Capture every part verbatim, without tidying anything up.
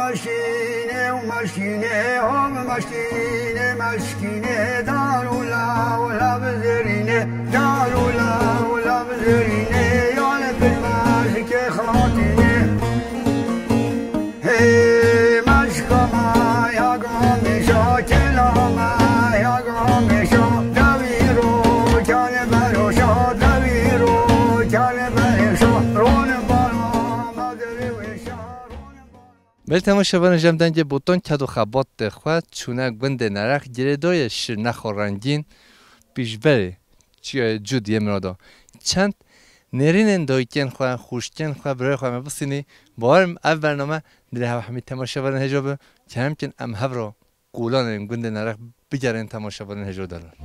Meşkînê û meşkînê, ho bi meşkînê, meşkînê, dar û law, law zerînê, dar û law, law zerînê, ya li pir meşkê xelatînê. Hey, meşka me ya gamêşa, kela me ya gamêşa, dewî ro, kane beroşa, dewî ro, kane beroşa, ron bara me derê wêşa, ron bara Belê temaşevanên ji em dengê botan ked û xebatê xwe çûne gundê Nerex, girêdayê Şirnexa rengîn, pîşberê Çiyayê Cûdiyê Mirada. Çend nêrînên dayikên xwe, xwişkên xwe, birayê xwe me bistînî. Bawer im ev bername dilê hev hemî temaşevanên hêja be. Kerem kin em hev re kolanên gundê Nerex bigerin temaşevanên hêja delal.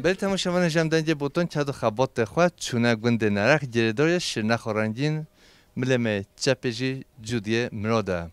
Belê temaşevanên ji em dengê botan ked û xebatê xwe çûne gundê Nerex, girêdayê Şirnexa rengîn, milê me çepê jî Cûdiyê Mirada.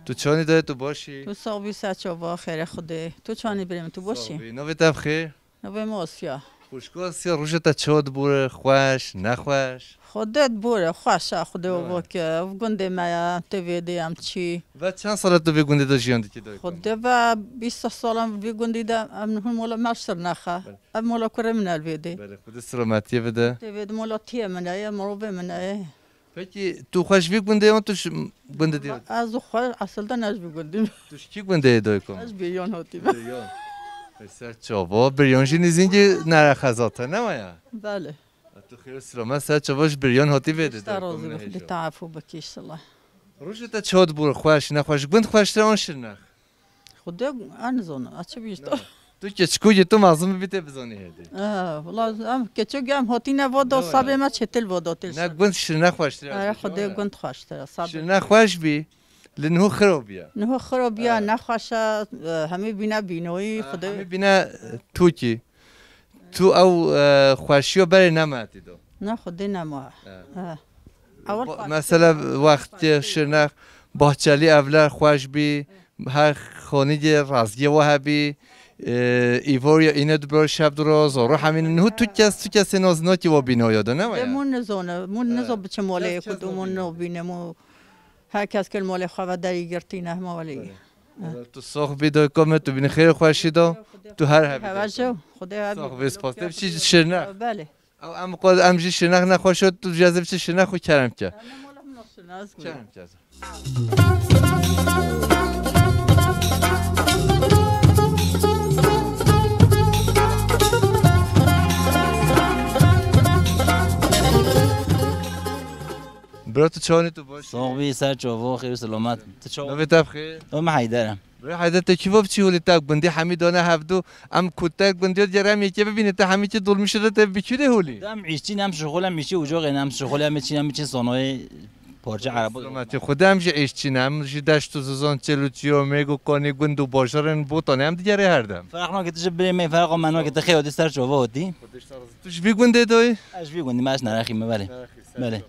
Tu çawanî dayê, tu baş î? Tu sax bî, ser çava, xêrê Xwedê. Tu çawanî birê min, tu baş î? Sax bî. Navê te bi xêr? Navê min Asya. Xwişko Asya, rojê te çawa dibûre, xweş, nexweş? Xwedê dibûre, xweş e, Xwedê û veke. Ev gundê me ye, em tê vê dê, em çî. Ve çend sal e tu vê gundê de jiyan dikî dayê? Xwedê ve bîst sal em vê gundê de, em hûn mola me Şirnex e. Belê. Ev mola kurê min e li vê dê. Belê, Xwedê selametiyê bide. Tê vê dê mola tiyê min e, mirovê min e. Pekî tu xwe ji vî gundê yan tu ji gundê dî? Ez xwe esilde ne ji vî gundê me. Tu ji kî gundê yê dayiko? Ez Biryan hatî me. Biryan. E, ser çava, Biryan jî nîzîngî Nerex e zaten, ne waya? Belê. E, tu xêr û silamet, ser çava ji Biryan hatî vê dê. Te razî be, Xwedê te efû bike înşallah. Rojê te çawa dibû, xweş, nexweş, gund xweştir an Şirnex? Xwedê, ez nizanim, ez çi bîsta. Na. Tu keçikokî, tu mezin bibî tê bizanî hêdî. Ah, wela em keçik em hatîne voda, sabê me çêtir voda tê. Ne, gund Şirnex xweştir e. Ara Xwedê gund xweştir e, sabê. Şirnex xweş bî, li niho xirab bîye. Niho xirab bîye, nexweş e, e, hemî bîne bînoyî, Xwedê. Hemî bîne, e, tûkî. Tu ew, e, xweşiya berê nema tê do. Ne, Xwedê nema. E. E. Ewil xweş. Mesela wextê Şirnex, Bahçeli evler xweş bî, her xanîgê razgê we hebî, e, îvor ya îne dibro şev diro, zoro hemîn. Niho tu kes, tu kesê nazinakî wa bînoya de, ne waya? Mû nizone, mû nizo biçim olê ku mû no bîne, mû her kes kir molê xwe ve derî girtîne, hema welê. Belê. Belê, tu sox bî dayika me, tu bînî xêr û xweşî de, tu her hebî. Hevajo, Xwedê hebî. Sox bî, spas. Te biçî Şirnex. Belê. Ew em xwe, em jî Şirnex nexweş e, tu jî ez ê biçî Şirnex xwe kerem ke. Kerem ke. Bira, tu çawanî, tu baş? Sox bî, ser çavo, xêr û selamet. Tu çawa? Navê te bi xêr? Navê min Heyder e. Bira Heyder, te kî va biçî holê te gundî hemî dane hevdu, em ku te gundî digerem yekê bibîne, te hemî kê dolmîşê de te bi kî dê holî? Em îşçî ne, em şixul, em îşçî ucoxê ne, em şixul, em çîn, em çîn sonoyê parça erebo. Selametî Xwedê, em jî îşçî ne, em jî deşt û zizan, çêl û çiyo, mêg û kanî, gund û bajarên botanê em digerê her dem. Ferq nake tu ji birê me, ferq me nake tu xê hatî ser çava hatî. Tu ji vî gundê doyî? Ez ji vî gundî me, ez Nerexî me, belê. Belê.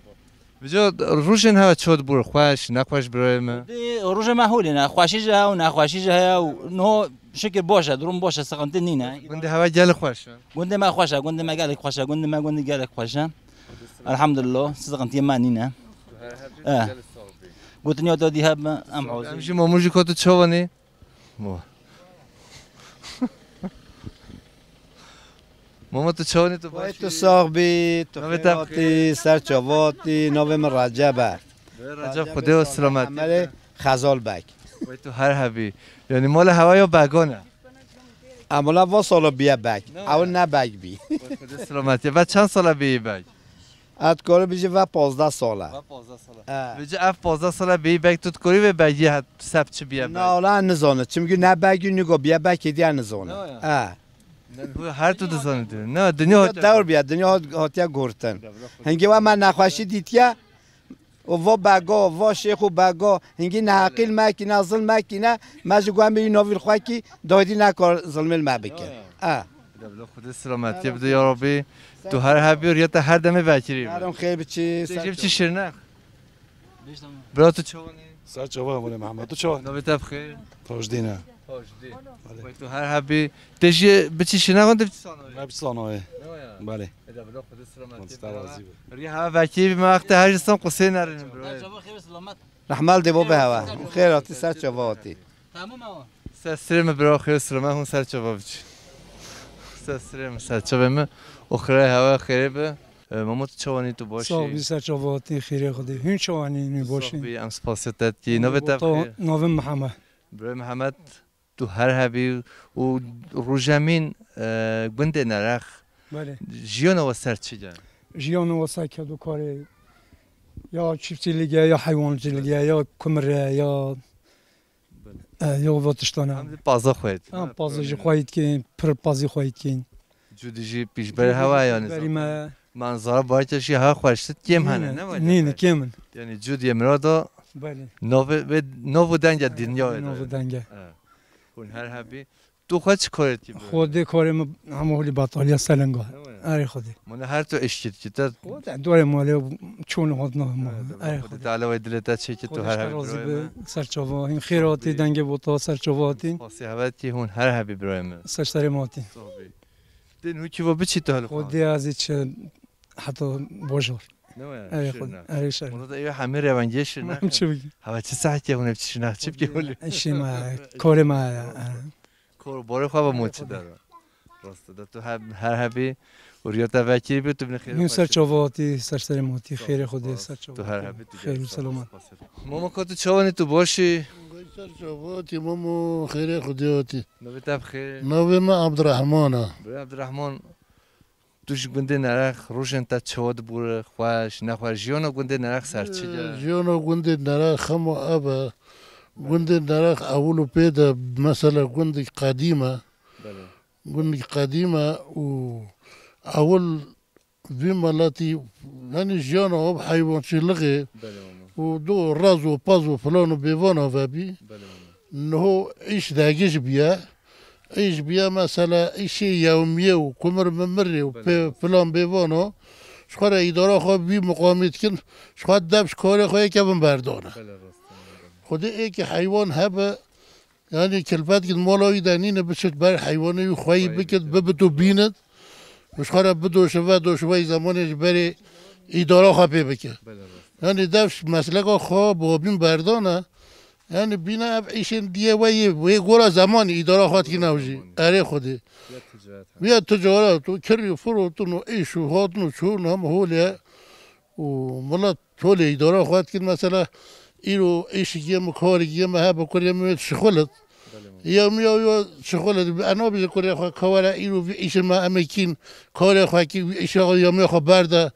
Vêca rojên hewa çawa dibû, xweş, nexweş birayê me? Dê, rojê me holê ne, xweşî jî heye û nexweşî jî heye û niho şikir baş e, durum baş e, sıkıntı nîne. Gundê hewa gelek xweş e. Gundê me xweş e, gundê me gelek xweş e, gundê me gundê gelek xweş e. Elhamdülillah, sıkıntı me nîne. Eh. Gotin ya dadî heb em hazir. Em jî mamû jî ka tu çawa nî? Mo. Mama, tu çawanî, tu baş î? Tu sax bî, tu xêr hatî, ser çava hatî, navê min Receb e. Receb, Xwedê we silamet. Emelê Xezal Beg. Wey tu her hebî. Yanî mala hewa ya began e. Em wela va sala biye beg. Ew ne beg bî. Wey Xwedê silamet. Ve çend sala bîyî beg? Ez dikarim bêjim ve pazdeh sal e. Ve pazdeh sal e. He. Vêca ev pazdeh sal e bêyî beg, tu dikarî vê begî het seb çi biye beg? Na, wala nizane. Çimkî ne begî nîgo biye beg hêdî nizane. Ne ya? He. Ne, her tu dizanî tu. Ne, dinya hat dewr biye, dinya hat, hatiye gortin. Hingê we me nexweşî dîtiye, û va bega, va şêx û bega, hingî neheqîl mekîne, zilm mekîne, me ji guhemê wî navî xwe kî daydî nekar zilmê li me bike. Ya, ya. He. Bila Xwedê silametiyê bide ya Rabbî. Tu her hebî, riya te her demê vekirî be. Herim xêr biçî. Tê jî biçî Şirnex. Bira tu çawanî? Ser çava hemûnê Mehmed. Tu çawa? Navê te bi xêr? Tajdîn e. Tajdîn. Belê. Wey tu her hebî. Te jî biçî şinaxan te biçî sanoyê? Me biçî sanoyê. Ne ya? Belê. Eda bila Xwedê selametî. Xwedê razî be. Riya hava vekî bi me wextê her ji son qusê nerinin bro. Rehmel dê bo be hava. Xêr hatî ser çava hatî. Tamam awa. Ser sirê min bira xêr sirê min hûn ser çava biçî. Ser sirê min ser çavê min û xirê hewa xêrê bi. E, Mamo tu çawanî tu baş Sağ ol, î? Biz ser çava hatî xêrê Xwedê. Hûn çawanî nû baş Sağ î? Bî, em spasiya te dikî. Navê te Wata bixêr? Navim Mihemed. Birê Mihemed, tu her hebî û rojemîn, e, gundê Nerex. Belê. Jiyana we ser çi ge? Jiyana we ser ked û karê ya çiftçilik e, ya heywancılık e, ya kumir e, ya E, ya va tiştane. Em dî paza xwe yît. Em paza jî xwe yît kên, pir pazî xwe yît kên. Cûdî jî pîşberî hewa yani. Berî me. Manzara barke jî ha xweştit kêm hene, ne var? Nîne, kêm in. Yani cûdî mirada. Belê. Navê ve navê denge dinya. Navê denge. Hûn her hebî. Tu xwe çi karê dikî? Xwedê karê min hema holî betaliya selenga. Erê Xwedê. Mane her tu eşkî dikî te. Xwedê dorê malê çûn hot na ma. Erê Xwedê. Teala wê dilê te çêkî tu her her razî be. Ser çava. Hîn xêr hatî dengê bota ser çava hatîn. Spasî hevet kî hûn her hebî birayê min. Ser serê ma hatî. Din hû kî va biçî tu hel. Xwedê ez çi heta bajor. Ne waya? Erê Xwedê. Erê şer. Mane da ev hemî revengê şir ne. Çi bikî? Hava çi saetê hûn ev çi şinax çi bikî holî? Eşê ma, karê ma ya. Kor borê xwe ve moçî dera. Rast e, de tu her, her hebî û riya te vekirî bî, tu binê xêrê Hûn ser çava hatî, ser serê me hatî, xêrê Xwedê ser çava. Tu her hebî, tu xêr û selamet. Mama ka tu çawanî, tu baş î? Ser çava hatî, mamo, xêrê Xwedê hatî. Navê te bi xêr? Navê me Abdurrahman e. Birê Abdurrahman, tu ji gundê Nerex rojên te çawa dibûre, xweş, nexweş, jiyana gundê Nerex ser çi ge? Jiyana gundê Nerex hema ev e. Gundê Nerex ewil û pê de mesela gundek qedîm e. Belê. Gundek qedîm e û ewil vî miletî, yanî jiyana wan heywançîlixê Belê mama. Û do rez û pez û filan û bêvana vebî. Belê mama. Niho îş degij bûye. Îş bûye mesela îşê yewmiyê û kumir mimirê û Belê. Pê filan bêvana. Ji xwe re îdara xwe vî miqamî dikin. Ji xwe dev ji karê xwe yê kevin berdane. Belê rast e. Xwedê êkî heywan hebe, yanî kilfet gid mala wî de nîne, biçit ber heywanê wî xweyî bikit, bibit û bînit. Ji xwe re bidoşe, vedoşe, wey zemanê ji berê îdara xwe pê bike. Belê rast. Yanî dev ji mesleka xwe babîn berdane. Yanî bîne ev îşên diyê wey yê, wê gora zemanî îdara xwe dikine ew jî. Erê Xwedê. Ya ticaret. Viya ticaret û kirî firotin û îş û hatin û çûn hem holê. Û milet holê îdara xwe dikin, mesela, îro îşikê min, karikê min hebe, kurê min wê dişixulit. Belê mama. Ya min ya, ya dişixulit, bi ena bêje kurê xwe, ka were îro vî îşê me em ê kîn, karê xwe kî, vî îşê xwe ya min xwe berde,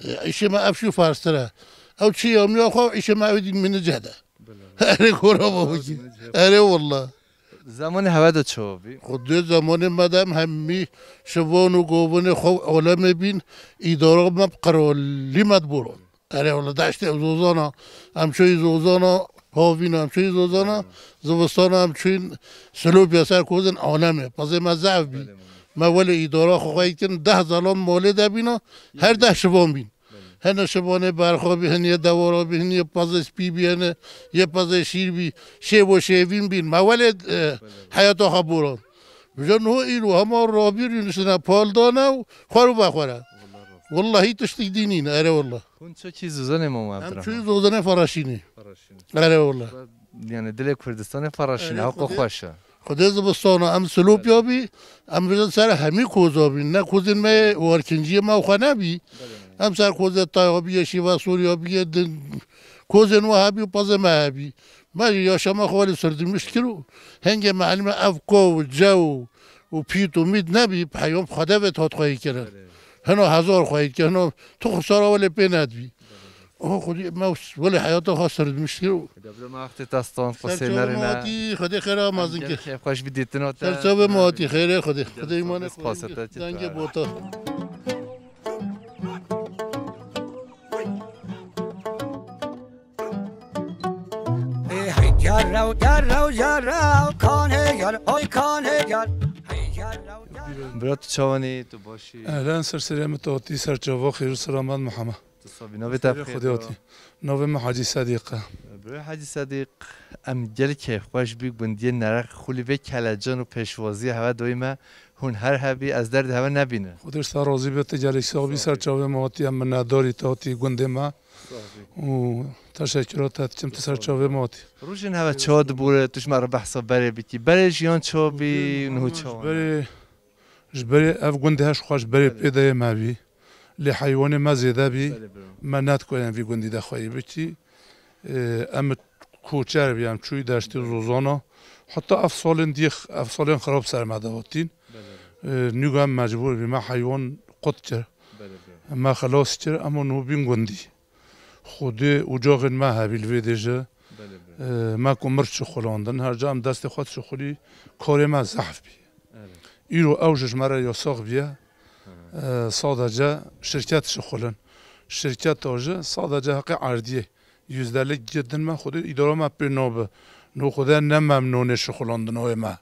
e, îşê me ev şû ferstir e. Ew çi ya min xwe, îşê me ew dî min cihde. Belê. Erê kora bavukî. Erê walla. Zamanê hewe de çawa bî? Xwedê zamanê me de em hemî şivan û govonê xwe alemê bîn, îdara me bi qiralî me diboran. Erê wala deştê ew zozana, em çûyî zozana, havîna em çûyî zozana, zivistana em çûyîn Silopya ser kozên alemê. Pezê me zehf bî. Belê, belê. Me welê îdara xwe xwe dikin, deh zelam malê de bîna, her deh şivan bîn. Hene şivanê berxa bî, hene yê dewara bî, hene yê pezê spî bî, hene yê pezê şîr bî, şêv û şêvîn bîn. Me welê, e, heyata xwe boran. Vija niho îro hema rabîr niştine pal dane û xwe û vexwere. Wallahî tiştik dî nîne, erê wallah. Hûn çi kî zozanê Mama Em Ebdurrahman? Çûyî zozanê Feraşînê. Feraşînê. Erê wallah. Yani dilê Kurdistanê Feraşînê, Erê haqo Xwedê. Xweş e. Xwedê zivistana em Silopya bî, em vêjin ser hemî koza bîn. Ne kozên me yê warkinciyê me xwe nebî. Em ser kozê Taya bî, yê Şîva Sûriya bî, yê din kozên we hebî û pezê me hebî. Me jî yaşama xwe li sirdimiş kir û hengê me elî me ev ko û ce û, û pît û mît nebî, heywan bi xwe devê hat xweyî kirin. Hino hezar xweyî kirin, hino tu xisara welê pê nedibî. O Xwedî me welê heyata xwe sirdimiş kir û Deblo me wextê te stand qusê nerine. Xwedê xêra mazin kir. Kêf xweş bi dîtina te. Serçavê me hatî xêrê Xwedê. Xwedê îmanê xwe dengê bota. Ê hey, gerrew, gerrew, gerrew, kanê ger, oy kanê ger. Hey, gerrew, gerrew. Bira tu çawanî, tu başî? Ehlen, ser serê min tu hatî, ser çava, xêr û selamet Mihemed. Tu Sabî, navê te Xêrê xêr Xwedê be. Hatî. Navê min Hacî Sedîq e. Birê Hacî Sedîq, em gelek keyfxweş bî gundiyê Nereq Xulî vê kelecan û pêşwaziyê hewe doyî me. Hûn her hebî, ez derdê hewe nebînim. Xwedê ji te razî be, tu gelek sax bî, Sax bî. Ser çavê me hatî, em minnetdarî te hatî gundê me. Sax bî. Û teşekkira te dikim, tu ser çavê me hatî. Rojên hewe çawa dibûre, tu ji me re behsa berê bikî. Berê jiyan çawa bî, niho çawa ne? Berê Ji berê ev gundê her xwe ji berê Belê. Pê de yê me bî. Lê heywanê me zêde bî. Belê bro. Me nedikariye vî gundî de xweyî bikî. Ê, em koçer bî, em çûyî deştê Belê. Zozana. Heta ev salên dî, ev salên xirab ser me de hatîn. Belê. Ê, nûga em mecbûr bî, me heywan qut kir. Belê bro. Me xilas kir, em û nû bîn gundî. Xwedê ocaxên me hebî li vê dê jî. Belê, belê. E, me ku mir çixulandin, her ca em destê xwe dişixulî, karê me zehf bî. Evet. Îro ew ji, ji me re yasax bîye. Hı hı. E, sadece şirket dişixulin. Şirketa jî sadece heqê erdiyê. Yüzdelik gidin me, Xwedê îdara me pê nabe. No Xwedê ne memnûnê şixulandina wê me.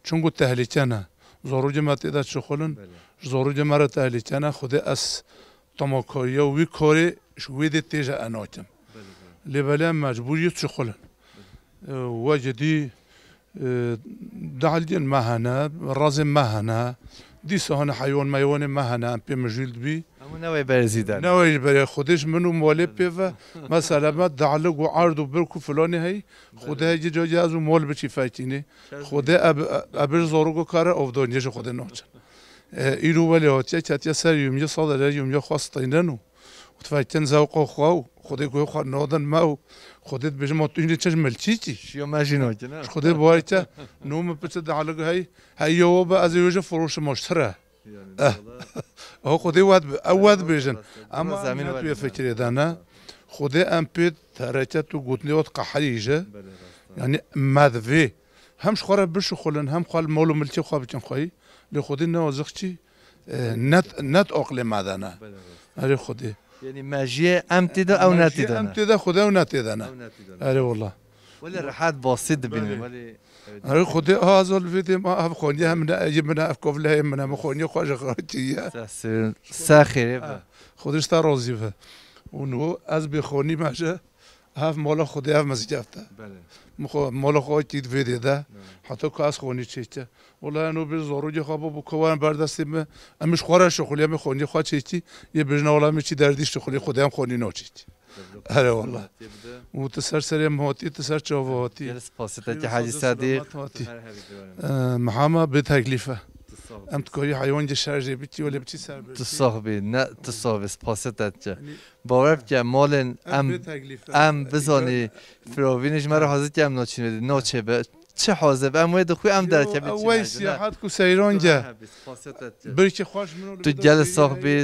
Çunku tehlîke ne. Zarokê me tê de çixulin, Belê. Ji zarokê me re tehlîke ne. Xwedê ez tamakariya wî karê ji wê dê têje e nakim. Belê, belê. Lê belê em mecbûr yê çixulin. Belê. E, we jî dî, e, dehlgên me hene, razên me hene. Dîsa hene heywan meywanê me hene, em pê mijûl dibî. Hemû newê berê zî de ne. Newê ji berê Xwedê ji min û malê pê ve. Mesela me dehlig û erd û birk û filanê heyî, Xwedê heyî carî ez û mal biçî fekînê. Şer Xwedê eb-, ebir zarok û kare ovdoniyê ji Xwedê naçin. E, îro welê hatiye ketiye ser yûmiyê, sadece yûmiyê xwe steynin û, û tfekin zewqa xwe û Xwedê guhê xwe nadin me û Xwedê dibêje ma tu hînê çi ji milkî kî? Şiyo me jî nakin, ha? Ji Xwedê bawer ke, no min piçe dehlig hey, hey yo be ez ê wê ji firoşim aştir e. Yani, Eh. Valla. O Xwedê wet bi-, ew wet bêjin. Ama Zemîn em wet tu yê bi. Fikirê de ne. Xwedê em pê tereket û gotinê wet qehrî ji. Belê, rast e. Yani me divê hem ji xwe re bişixulin, hem xwe li mal û milkê xwe bikin xweyî. Lê Xwedê ne ozixçî, e, net, net aqlê me de ne. Belê, rast. Erê Xwedê. Yani mejiyê em tê de, ew ne tê de ne. Em tê de, Xwedê ew ne tê de ne. Ew ne tê de ne. Erê wala. Wele rehet basît dibînin, Belê. Wele Evet. Erê Xwedê, a, ez li vê dê ma ev xweniye hem ne eyî min e, ev kovleyê min e, min xweniye xwe ji xwe kiriye. Sa xêrê be. Ha, Xwedê ji te razî be. Û niho ez bê xwenî me ji ev mala Xwedê ev mizgeft e. Belê. Min xwe mala xwe kî di vê dê de. Belê. Heta ku ez xwenî çêke. Wela eno bê zarokê xwe bû, bû ku werin ber destê min. Em ji xwe re şixulî, em ê xwenî xwe çêkî. Yê bêjin wela min çî derdî şixulî, Xwedê em xwenî naçêkî. Erê wala. Û tu ser serê min hatî, tu ser çava hatî. Gel spasî te Xêr û Hacî saca Sedîq. Selamet hatî. Her herî devam. Ee, Mihama bê teklîf e. Tu sax bî. Em tu karî heywan cê şerjê bikî, wele biçî ser ber. Tu sax bî, ne, tu sax bî, spasî te dike. Yanî, Bawer bike, malên em, bê teklîf e. Em bizanî, firovînê ji me re hazir ke em naçînê dî, naçê be. Çi hazir be, em wê dixwî, em derkevî çi wê ne, siyahat ku seyran ge. Birkî xweş min û Tu gel sax bî,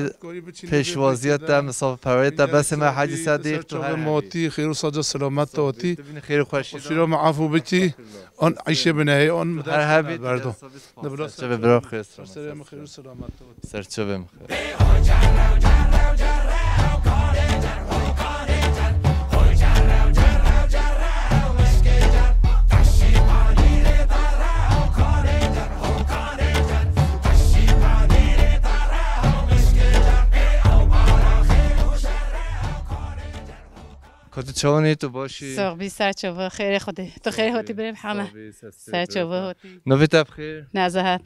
pêşwaziya te, misafirperwerê te, besê me Hacî Sedîq, tu her hebî. Motî, xêr û saca selamet te hatî. Tu bînî xêr û xweşî de. Xwesîra me afû bikî, an îşê binehê, an her hebî, berdo. Serçe be bira xêr. Serê min xêr û selamet te hatî. Serçe be min xêr. Ka tu çawan î, tu baş î? Sax bî, ser çava, xêrê Xwedê. Tu xêr hatî birê Mihama. Sax bî, ser Ser çava hatî. Navê te bi xêr? Nezahat.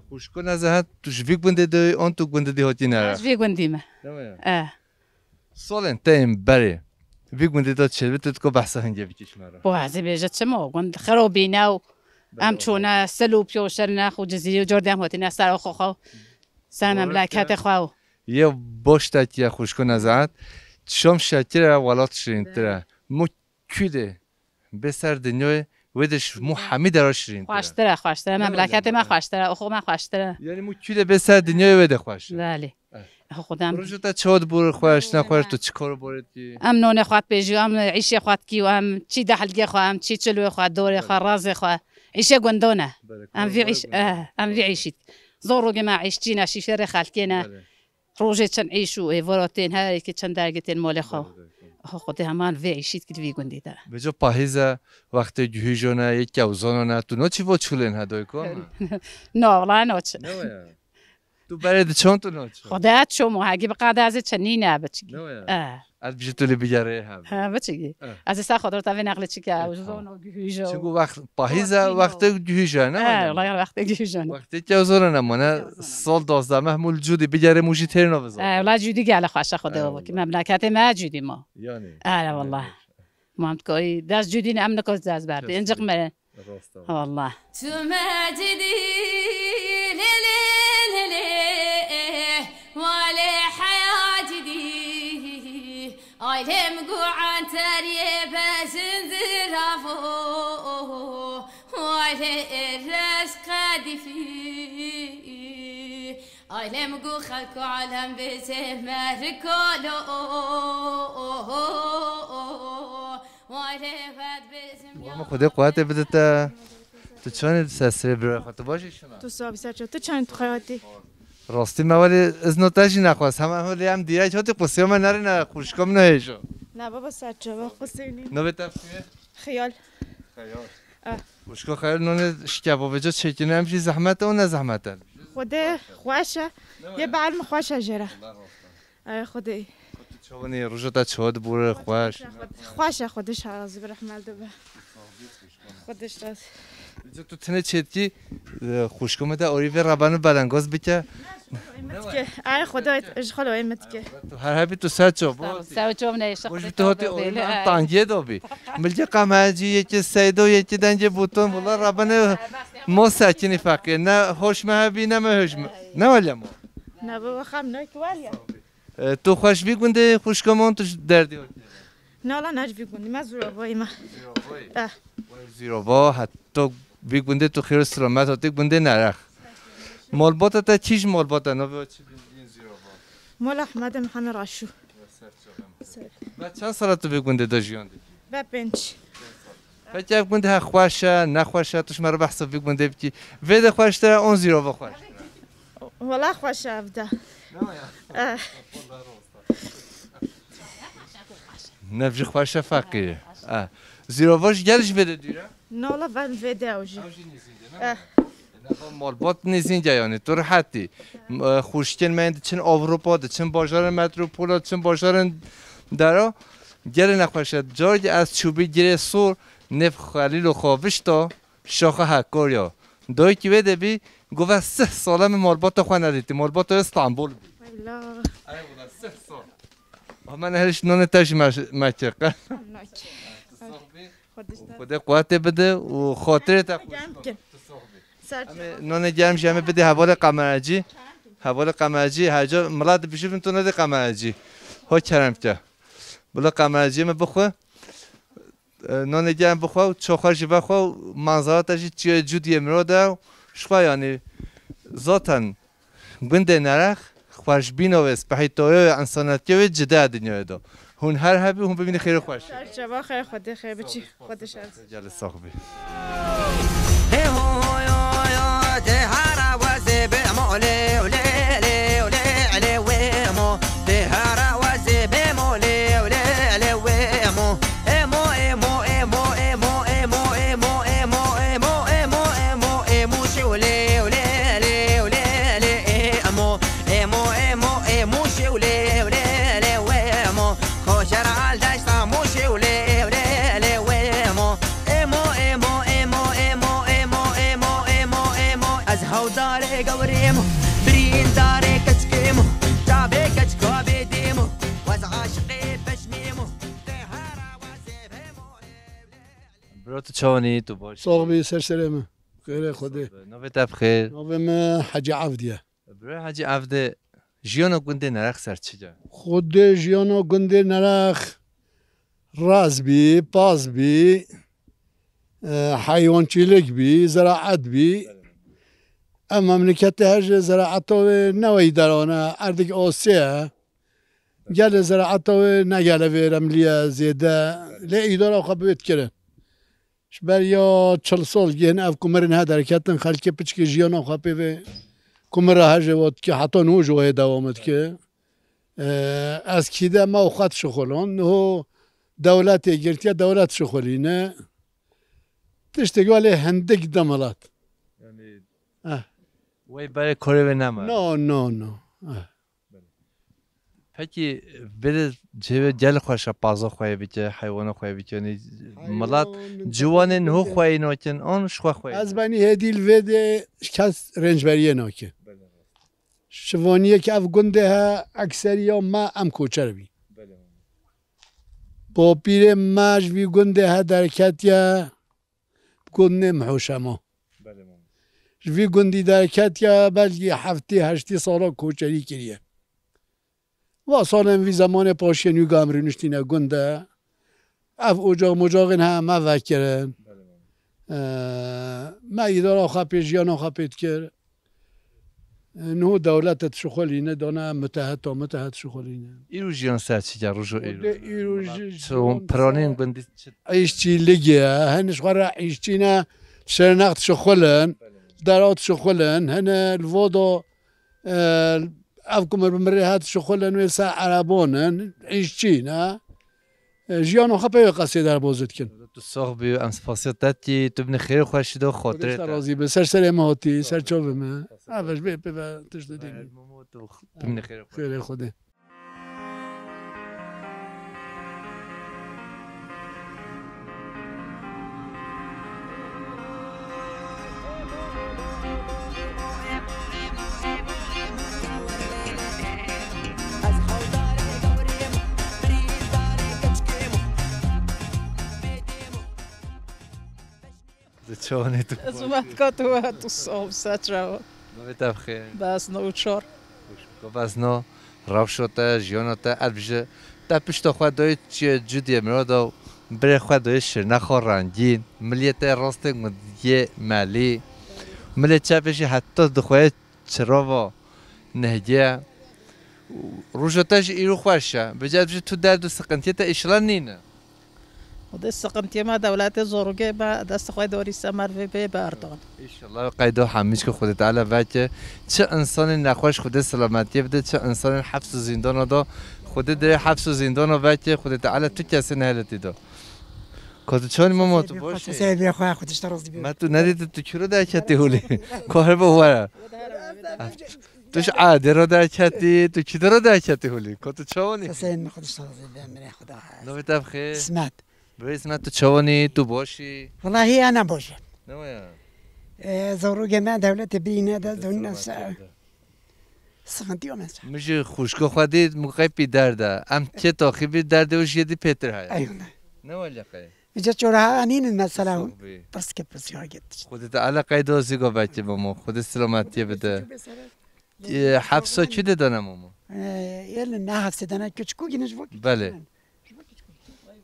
Xwişko Nezahat, tu ji vî gundê de yî, an tu gundê dî hatî ne? Ez vî gundî me. Dema ya. Eh. Salên te yên berê vî gundê de çêdibî, tu diko behsa hingê bikî ji me re. Bo ez ê bêje çima? Gund xirobîne û em çûne sil û piyo şer nex û cizîrî û cor dê em hatîne ser oxo xwe û ser memleketê xwe û. Yê baş te tiye xwişko Nezahat. Şam şekir e, welat şirîntir e. Mu kû dê bê ser dinyayê, wê de ji mû hemî dera şirîntir e. Xweştir e, xweştir e. Memleketê me xweştir e, oxo me xweştir e. Yanî mû kû dê bê ser dinyayê wê de xweş e. Belê. Eh. Xwedê em Rojê te çawa dibû, xweş, nexweş, tu çi kar û barê dikî? Em nonê xwe dipêjî, em îşê xwe dikî û em çî dehlgê xwe, em çî çilwê xwe, dorê xwe, razê xwe, îşê gundan e. Em vî îş-, eh, em vî îşî dikî. Zarokê me îşçî ne, şîferê xelkê ne. Belê. Rojê çend îş û êvara tên, her yekê çend dergê tên malê xwe. Belê, belê. Xwedê heman vê îşî dikî di vî gundî de. Vêca pahîz e, wextê guhîjone, yê kewzanone, tu naçî vo çûlên he dayko me? Na, wela naçi. Ne waya? Tu berê diçon tu naço? Xwedê ez çom û hegî bi qada ez ê çinî ne biçikî. Ne waya? Eh. Ez bijî tu lê bigerê hev. Ha, biçikî. Eh. Ez ê ser xwe dota vê nexlê çike, Eh, ew tamam. Zon û gihûjo. Çünkü wext, pahîza Wextî wextê no. Gihûjo, ne Eh, waya? Wala ya wextê gihûjo ne. Wextê ke zor ne mane, Ya zor ne. Sol dozdeh meh mûl cûdî bigerê mû jî têr navê zor. Eh, wala cûdî gele xweşe xwedê Eh, o ki. Wala. Memleketê me cûdî ma. Yani. Eh, wala. Mam dikoyî, dest cûdî ne em niko dest berdî. Kes Incik cûdî. Me. Rast e. Wallah. Tu me cidî, lê, lê, lê, lê, walê heya cidî. Aylem gu anteriyê bezin ziravo, walê erez qedîfî. Aylem gu xelk û alem bêje merikolo, walê wed bêjim Baba ya. Xwedê quwetê bide te. Tu çawa ne ser serê birayê xwe? Tu baş î şima? Tu sabî ser çav. Tu çawa ne tu xeyatî? Rastî me welê izno te jî nexwest. Hema holê em dîrek hatî qusiya me nerîne xwişka min hêjo. Na baba ser çav, qusê nî. Navê te bi xêr? Xiyal. Xeyal. Eh. Xwişka Xeyal nonê şikebavêca çêkirine em jî zehmet e û ne zehmet e? Xwedê xweş e. Ne Yê were? Bal min xweş e jê re. Allah razı olsun. Ay Xwedê. Xwedê çawanî roja te çawa dibûre xweş. Xwedê, xweş e, Xwedê şaraz bi rehmel de be. Xwedê şaraz. Îca tu tine çêtkî, e, xwişka me de orî vê rebani belengoz bike. Mitke. Ay Xwedê ji xwe lo mitke. Tu her hebî tu ser ço. Sağ ol. Ser ço ne işte. Xwedê tu hotî orî me tangiyê do bî. Milkê qamecî yekî seydo yekî dengê bûton bula rebane mo sekinî feqîr. Ne hoş me hebî ne me hoş me. Ne wele mo. Ne baba xam ne ki wele. E, tu xweş vî gundê xwişka mon tu ji derdî ot. Nala ne ji vî gundî me zûrovayî me. Zîrovayî? Eh. Zîrova, heto vî gundê tu xêr û silamet hatî gundê Nerex. Malbata te kî ji malbata navê çi bîn zîrova? Mala Ehmedê Mihemed Raşû. Ser çav em. Ser. Ve çend sala tu vê gundê de jiyan dikî? Ve pênc. Peki ev gund he xweş e, ne xweş e, tu ji me re behsa vî gundê bikî. Vê de xweştir e, on zîrova xweştir e? Wela xweş e ev de. Ne ya? Eh. Nev jî xweş e feqî. Eh. Zîrova ji gel ji vê de dûr e? Nala ben vê de ew jî. Ew jî nêzîng e, ne? Eh. Nava malbat nêzîng e, yanî tu rehetî. M-, e, xwişkên me yên diçin Ewropa, diçin bajarên metropola, diçin bajarên dera. Gelê nexweş e. Carkî ez çûbî Girê Sor, nêv Xelîlo Xavişta, şaxa Hekarya. Dayikî wê de bî, gove sih sal e min malbata xwe nedîtî. Malbata wê Stenbol bî. Eyla. Ey wela sih sal. Ama ne heriş nonê te jî me, me kir. Nake. Xwedê quwetê bide û xatirê te xweş. Germ bikin. Ser Em ê nonê germ jî em ê bidê hevalê qemerecî. Hevalê qemerecî her ca milet dibijîvin tu nedê qemerecî. Ho kerem ke. Bila qemereciyê me bixwe. E, nonê germ bixwe û çaxwe jî vexwe û manzara te jî çiyê cûdiyê miro de û ji xwe yanî zaten Gundê Nerex xweşbîna wê, spehîtoya wê, ensanetiya wê cide ye dinyayê de. Hûn her hebî, hûn bibînin xêr û xweşî. Çava xêr, Xwedê xêr biçî, Xwedê şer. Gelê sax bî. Ez hewdarê gewrêm, birîndarê keçikêm, çavê keçika bêdêm, ez aşiqê pejmêm, tê hera wazê bêm. Bro, tu çawanî, tu baş? Sax bî, ser serê min. Xêrê Xwedê. Navê te bi xêr? Navê min Hecî Evdî ye. Bro Hecî Evdî, jiyana gundê Nerex ser çi ye? Xwedê jiyana gundê Nerex raz bî, paz bî, e, heywançîlik bî, ziraet bî. Ev memleketê her ji ziraeta wê neweyî deran e, erdek asê ye. Gelê ziraeta wê ne gelê vêremlî ye zêde. Lê îdara xwe bi wê dikirin. Ji ber ya çil sal gihên ev kumirên he derketin, xelkê piçkê jiyana xwe pê vê kumira hejê we dike, heta niho ji wê dewam dike. Ee, ez kîde me û xwe dişixulon, niho dewletê girtiye, dewlet şixulîne. Tiştek welê hindik dimilat. Yani Eh. Wey berê korê wê nema? No, no, no. Eh. Pekî, vê de cihê wê gel xweş e, paza xwe yê bike, heywana xwe yê bike, yanî milat, ciwanên ho xwe yê nakin, an ji xwe xwe yê? Ez benî hêdî li vê de kes rêncberiyê nake. Şivaniyê ki ev gundê he, ekseriya me em koçer bî. Bapîrê me ji vî gundê he derketiye, gundê Mihoşema. Ji vî gundî derketiye, belkî heftê heştê sala koçerî kiriye. Va salên vî zemanê paşiyê nû ga em rûniştîne gund de. Ev ocaq mocaqên he me vekirin. Ee, me îdara xwe pê, jiyana xwe pê dikir. Ee, niho dewlet dişixulîne, dana em mitehet, ta mitehet dişixulîne. Îro jiyan ser çi ya, rojo îro? Xwedê îro ji, ji Çi hon piranên gundî çi? Îşçî ligê, hin ji xwe re îşçî ne, Şirnex dişixulin, Dera dişixulin, hin li Vodo, e, ev ku mir bi mirê hat dişixulin wê ser erebon in, îşçî ne. E, jiyana xwe pê wê qesê derbozê dikin. Tu sax bî, em spasiya te dikî, tu binê xêrê xweşî de, Xwedê xatirê te te. Razî be, ser serê me hatî, ser çavê me. Ev ji bê pê ve tişt didî. Bimnê xêrê xwe. Xêrê Xwedê. Di çawanê tu? Ez umetka tu we tu sax, ser çava. Navê te bi xêr? Besno û çar. Xweşko Besno, rewşa te, jiyana te, ez bijî. Te pişta xwe dayê çiyê cudiyê mirada, birê xwe dayê Şirnexa rengîn, miliyê te rastê gundiyê melî, milê çepê jî heta dixweyê çirava nehgê. Roja te jî îro xweş e. Bêje ez bijî tu derd û siqintiyê te îşila nîne. Xwedê siqintiyê me dewletê zorûgê me dest xwe dorî semer vê bê berdan. Înşallah qeydo hemî çi Xwedê Teala veke. Çi insanên nexweş Xwedê selametiyê bide, çi insanên heps û zîndana da Xwedê dirê heps û zîndana veke, Xwedê Teala tu kesê neheletî da. Ka tu çawanî mama, tu baş î? Seyê bê xwe, xwe tişta razî bê. Me tu nedît tu kuro derketî holî. Kar be were. Tu ji adê re derketî, tu kî de re derketî holî. Ka tu çawanî? Seyê min xwe tişta razî bê, mirê xwe da. Navê te bi xêr? Îsmet. Birê Îsmet, tu çawanî, tu baş î? Welahi ya ne baş e. Ne waya? E, zorûgê me dewletê bîne de dûnine se. Sıkıntı yok mesela. Min jî xwişka xwe dît, min qey pî derd e. Em kê taxî bî derdê û jiyê dî pêtir heye. Eyvallah. Ne wele qey? Îca çora ha nînin mesela. Soh bî. Bas ke pis ya git. Xwedê Teala qeydo zî go vekî bimo. Xwedê selametiyê bide. Ee, hepsa kî de dane mamo? Ee, yelin ne hepse dane küçük o yine jvo küçük. Belê.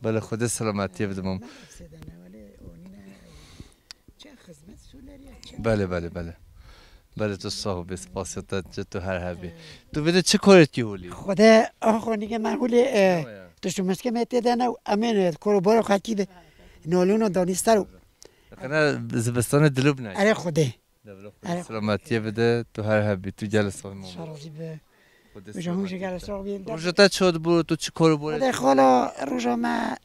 Belê, Xwedê selametiyê bide mamo. Ne hepse dane, wele o nîne. Çe xizmet sûleriya, çe. Belê, belê, belê. Belê, tu sax bî, spasiya te, tu her hebî. Tu vê de çi korêtkî holî? Xwedê, a xwe nîge me holî, e, tu şu meskê me tê de ne, em ê ne, koro boro xelkî de, nolûno danî ser û. Qene zivistanê dilû bine. Erê Xwedê. Devre Xwedê selametiyê bide, tu her hebî, tu gel sax mamo. Şarazî be. Roja hûn jî gel sax bîn. Roja te çot bû, tu çi kor bû? Xwedê xala roja me,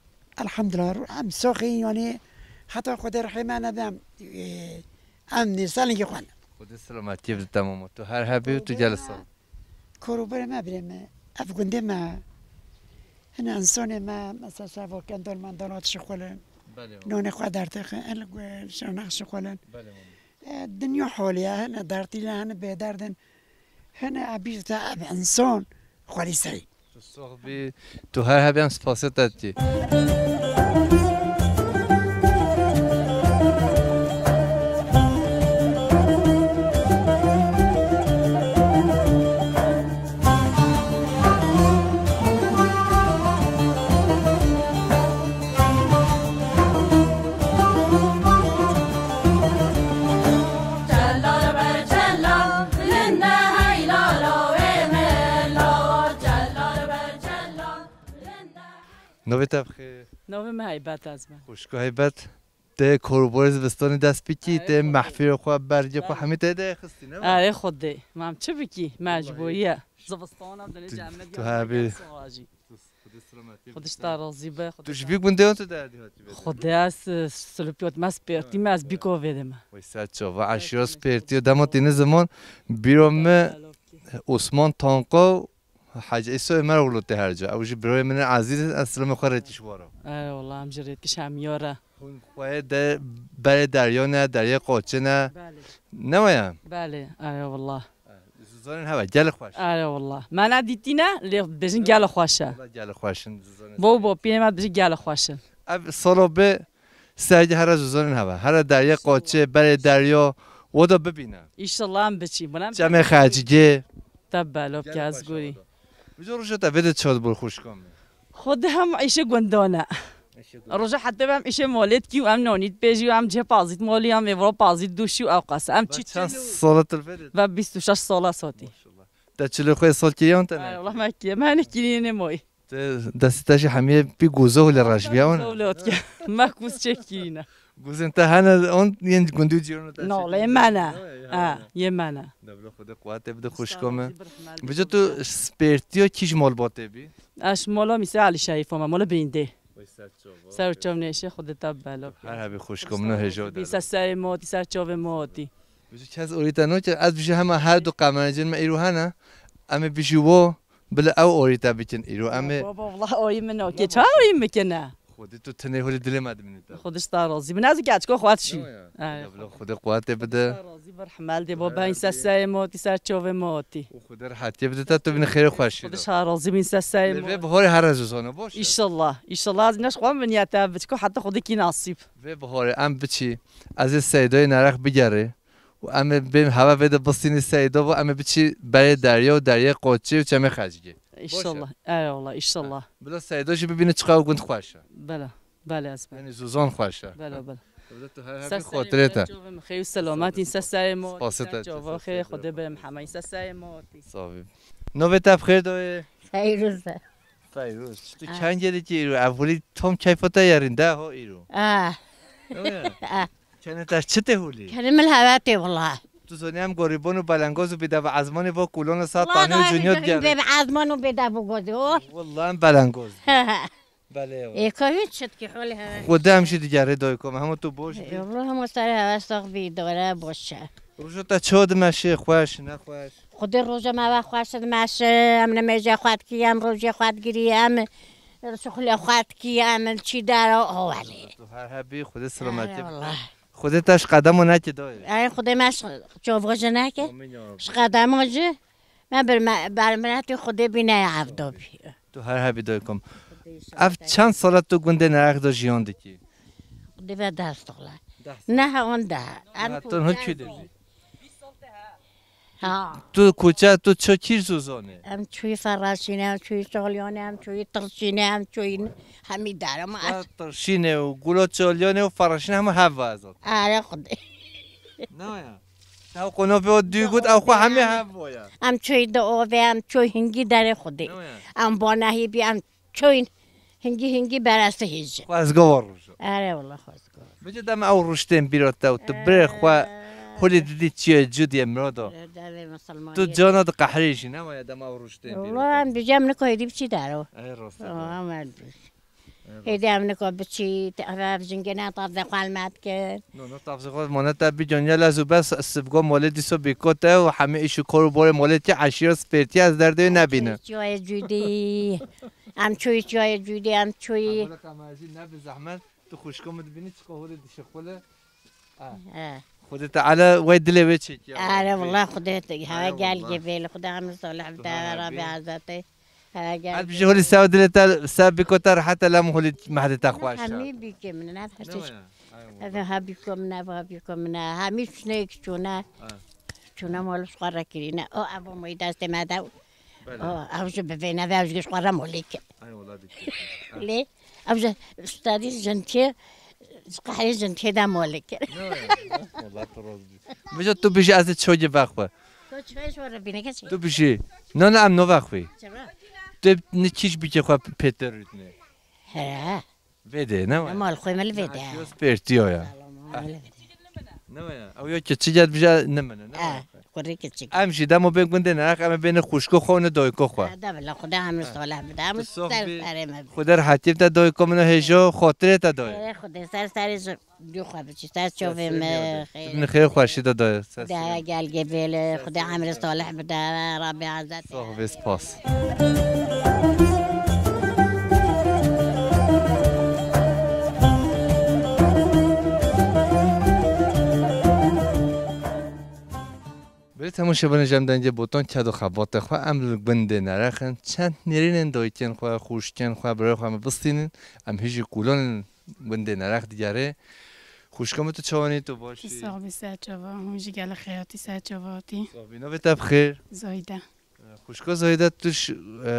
elhamdulillah, em saxî, yanî heta Xwedê rehê me nebe em, e, em nêsalingî xwe ne. Xwedê selametiyê bide te mamo. Tu her hebî û tu gel sax. Kor û berê me birê me, ev gundê me, hine insonê me, mesela savo kendon mandon hat şixulin. Belê. Nonê xwe dertê xwe, el şonax şixulin. Belê mamo. E, dinya holiye, hine dertî le, hine bêderdin. Hene ebîr te ev insan xwelî serî. Tu sox bî, tu her hebî em spasiya te dikî. Navê te bi xêr? Navê me Heybet ez me. Xwişko Heybet, tê koroborê zivistanê dest bikî, tê mehfîrê xwe, bergê xwe hemî tê de xistî, ne? Erê Xwedê, mam çi bikî, mecbûrî ye. Zivistana dilê cemidî. Tu hebî. Xwedê ji te razî be. Tu ji vî gundê tu derdî hatî be? Xwedê ez, e, Silopiyot me, Spêrtî me, ez bîko vê de me. Wey ser çava. Eşîra Spêrtî dema tîne ziman, bîra me Osman Tanka û Hacı Îsa Ömeroğlu tê her ca. Ew jî birayê min e ezîz, ez silamê xwe rêtiş wara. Eyvallah, em jî rêtiş hemiya re. Hûn xweyê de berê derya ne, deryê qoçê ne. Belê. Ne waya? Belê, eyvallah. Zuzanên heve, gelê xweş. Eyvallah. Me ne dîtîne, lê bêjin gelê xweş e. Wala gelê xweş in, zuzanên Bo, bo, pînê me bêjin gelê xweş in. Ev salo bi sergi here zuzanên heve. Here deryê qoçê, berê derya, o da bibîne. Înşallah em biçî. Buna em Çemê Xecigê. Te belo, Gelê ke ez xweş gorî. Hava da. Bijo roja te vê de çi dibû xwişka min? Xwedê hem îşê gundan e. Roja heta em îşê malê dikî û em nanî dipêjî û em cihê pazît malî em êvra pazît dûşî û ew qas. Em Ve çi çend çil û sala tu vê de? Ve bîst û şeş sala sotî. Maşallah. Te çil û xwe sal kiriyan te ne? Ay Allah me kiriye. Me ne kiriye ne moy. Te destê te jî hemiye pî goza hûlê rejbiya wan. Dewlet ke. Me kuz çek kirîne. Guzên te hene on yên gundî û cîrano te Nolê çêkirine. Me ne. Nolê, Ha, ha. Yê me ne. Devla Xwedê quwetê bide xwişko me. Sağ ol, bir hemel Bijo de tu Spêrtiya kî ji malbatê bî? Ez ji mala Mîse Elî Şerîf me, mala Beyndê. Wey ser çava. Ser çav neşe Xwedê te belo. Her hebî xwişko min hêja Bî ser serê me hatî, ser çavê me hatî. Bijo kes orî te noke, ez bijî hema her du kameracên me îro hene. Em ê bijî wo. Bila ew orî te bikin îro. Em ê Baba, wala orî min okê. Ça orî min kene? Xwedê tu tenê holê dilê me dimînî te. Xwedê ji te razî bin. Ez keçko xwe dişî. Ya, ya. Ay, Ya, bila Xwedê quwetê bide. Te razî bir hemel de. Baba, in ser serê me hatî, ser çavê me hatî. Û Xwedê rehetiyê bide te, tu bînî xêrê xweşî Xwedê de. Ji te razî bin, ser serê me Lê vê hatî. Bihorê here zuzane, boş e. İnşallah. İnşallah ez neş xwe min ya te biçko, heta Xwedê kî nasîb. Vê bihorê em biçî. Ez ê Seydoyê nerek bigerê. Û em ê bên heve vê de bistînî Seydo bo, em ê biçî berê derya û deryê qoçê û çemê Xecgê. Boş e. İnşallah. Eyvallah, inşallah. Bila Seydo jî bibîne çiqa ew gund xweş e. Bela, bela ez bela. Yanî zuzan xweş e. Bela, bela. Bila tu her hebî xotirê te. Xew selamet in, ser serê me. Spasê te. Çova xê, Xwedê be hema in, ser serê me. Savî. Navê te bi xêr doyê? Feyrûz e. Feyrûz. Tu Ha. Çend gelekî îro? Ev holî tam keyfa te yerîn de ho îro. Ah. Öyle mi? Ah. Çene te çi te holî? Kenê min hevetê wala. Tu zonî em gorîbon û belengoz û bêdev ezmanê bo kulon û sa Wala tanî û da cunyo hêjayî digere. Bêdev ezman û bêdev û gozî o. Wala em belengoz. Belê ya. Ê, ka hîn çitkî holî hevet. Xwedê em jî digere doykom. Hema tu boş bî. Ê, Allah hema serê hevet sax bî, dore boş e. Roja te ço dimeşê, xweş, nexweş? Xwedê roja me ve xweş dimeşe, em nimêjê xwe dikî, em rojê xwe digirî, em şixulê xwe dikî, em çî dero, o welê. Tu her hebî, Xwedê selametî Erê bide. Wallah. Xwedê te ji qedemo neke dayê. Ey Xwedê me ji çova jî neke. Amîn ya Rabbi. Ji qedemo jî me bir me, bermiretê Xwedê bîne ya evdo bî. Tu her hebî doykom. Ev çend sala tu gundê Nerek de jiyan dikî? Dibe deh sala. Deh sala. Ne ha on de. Em Ha, tu hin kû de bî? Ha. Tu kuçe, tu ço kîr zûzonê? Em çûyî Ferraşîne, em çûyî Çalyanê, em çûyî Tirşîne, em çûyî hemî der. Em Ha, Tirşîne û Gula Çalyanê û Ferraşîne hemû hev vazat. Are Xwedê. Ne ya? Ew qonopê o dû got, ew xwe hemê hev boya. Em çûyî di ovê, em çûyî hingî derê Xwedê. Ne ya? Em banehî bî, em çûyîn hingî hingî bereste hêjin. Xwezgo war roja. Erê wala xwezgo. Bici dem ew ruştên bîra te û tu birê xwe Ee. Hulî didî çiyê cudiyê mirado. Devê Misilmaniyê. Tu cana di qehrê jî, ne waya dem ew ruştên bîra Wala te. Em bijî em nika hêdî biçî dero. Ey rast e. Aa, em Hêdî em nika biçî, te eve ev jingê ne tavzê xwe helmet kir. No, no, tavzê xwe mane te bigoniye lez û bes, sibgo molê dîso bîko te û hemî îş û kor û borê molê tî eşîra spêrtiye ez derdê wê nebîne. Çiyê cudî. Em çûyî çiyê cudî, em çûyî. Abla kameracî ne bi zehmet, tu xwişko min dibînî çiqa holê dişixule. Ha. He. Xwedê Teala wey dilê wê çêkiya. Are wala Xwedê te, heve Are gel wala. Gevê li Xwedê hemî salih Tu bide, her Rabê hebî. Azatê. Heve gel. Ev ji holî sew dilê te, sew biko te rehet e, lem holî mehdê te xweş e. Hemî bîkê min, ev her Ne tişt. Waya? Ay wala. Ev ha bîko min, ev ha bîko min e. Hemî çûne ki çûne. Ha. Çûne mol xwe re kirîne. O ev o moyî destê me de. Belê. O, ew jî bi vê neve, ew jî ji xwe re molî kir. Ay wala dikir. Lê, ew jî stadî jintiyê, ji qehrê jintiyê de molî kir. Ne, ne, wala tu roz bî. Bijo tu bijî ez ê ço gi vexwe. To çi vê ji we re bîne keçî? Tu bijî. Na, na, em no vexwî. Çira? Tu ni kîş bikê xwe pêtir rûtine. He. Vê de, ne waya? Mal xwe me li vê de. Naşiyo spêrtiyo ya. Mal xwe me li vê de. Ne waya? Ew yo ki çi gel bija ne mene, ne waya? Eh, kurê kiçik. Em jî demo bên gundê Nerex, em ê bêne xwişko xwe û ne dayiko xwe. Eda bila Xuda hemir salih bide. Em Tu sox ser bî. serê me bide. Xuda rehetiyê bide dayiko min û hêjo xatirê te dayê. Ê, Xuda ser serê ji du xwe biçî, ser çavê me. Xêr. Tu min xêr xweşî de dayê. Ser Xuda serê. gel gebêle, Xuda hemir salih bide, Rabbi Hazret. Sox bê, spas. Belê temaşevanê, ji em dengê botan ked û xebatê xwe, em li gundê Nerex in. Çend nêrînên dayikên xwe, xwişkên xwe, birayê xwe em bistînin. Em hîjî kûlanên gundê Nerex digerê. Xwişka min, tu çawanî, tu baş Ti î? Sax bî, ser çava, hûn jî gelek xêr hatî, ser çava hatî. Sax bî, navê te bi xêr? Zahîde. Xwişka Zahîde, tu ji, e,